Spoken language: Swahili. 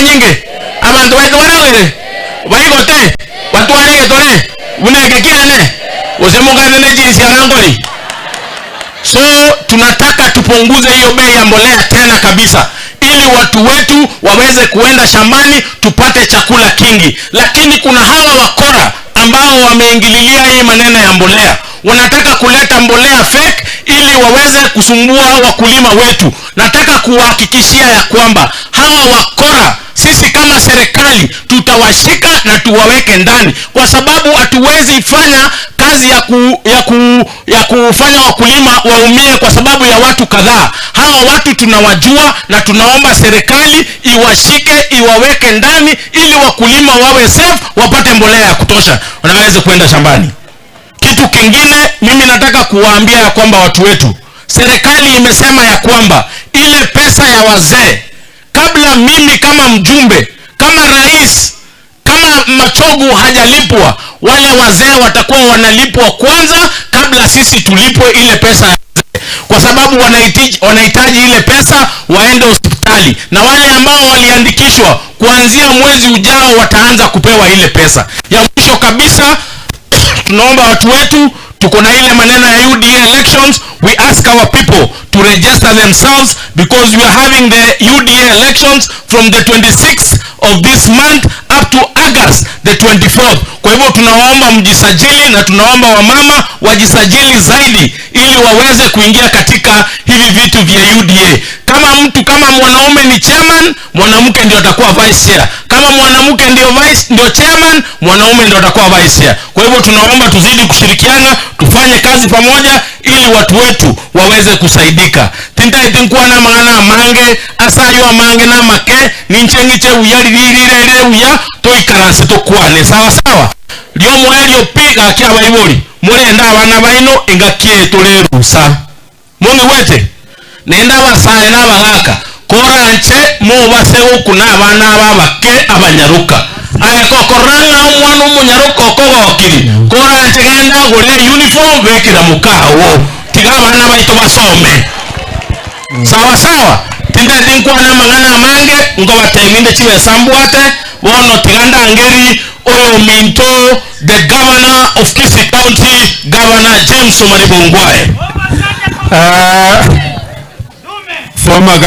Enyinge abantu baitu baragire baigote batwarege tore buneke kiane usemugane nejirisiarangori. So tunataka tupunguze hiyo bei ya mbolea tena kabisa, ili watu wetu waweze kuenda shambani tupate chakula kingi. Lakini kuna hawa wakora ambao wameingililia hii maneno ya mbolea, wanataka kuleta mbolea fake ili waweze kusumbua wakulima wetu. Nataka kuwahakikishia ya kwamba hawa wakora sisi kama serikali tutawashika na tuwaweke ndani, kwa sababu hatuwezi fanya kazi ya kufanya wakulima waumie kwa sababu ya watu kadhaa. Hawa watu tunawajua na tunaomba serikali iwashike, iwaweke ndani ili wakulima wawe safe, wapate mbolea ya kutosha na waweze kwenda shambani. Kitu kingine mimi nataka kuwaambia ya kwamba watu wetu, serikali imesema ya kwamba ile pesa ya wazee, kabla mimi kama mjumbe, kama rais, kama Machogu hajalipwa, wale wazee watakuwa wanalipwa kwanza kabla sisi tulipwe ile pesa ya wazee, kwa sababu wanahitaji ile pesa waende hospitali, na wale ambao waliandikishwa kuanzia mwezi ujao wataanza kupewa ile pesa. Ya mwisho kabisa, tunaomba watu wetu, tuko na ile maneno ya UDA elections. We ask our people to register themselves because we are having the UDA elections from the 26th of this month up to August the 24th. Kwa hivyo tunawaomba mjisajili na tunaomba wamama wajisajili zaidi ili waweze kuingia katika hivi vitu vya UDA. Kama mtu kama mwanaume ni chairman, mwanamke ndio atakuwa vice chair. Kama mwanamke ndio vice ndio chairman, mwanaume ndio atakuwa vice chair. Kwa hivyo tunaomba tuzidi kushirikiana, tufanye kazi pamoja ili watu wetu waweze kusaidika. Tintaiti nkuwa mang'ana amange asayo amange na make ninchengiche uya riririre uya toikaranse tokwane sawa sawa lyomwelyo pi gaki abaibori murenda abana baino engakie torerusa mung'iwete nenda abasae n'abagaka koranche mubase gokuna abana aba bake abanyaruka aye kokoranga omwana omonyaruka okogokiri koranche genda agore uniform bekera mukawo tiga abana baito basome sawa sawa. Tindati nkwana mang'ana amange ngobatebinde chibesa mbwate bono tiganda ngeri oyo minto the governor of Kisii County, Governor James Omariba Ongwae. Former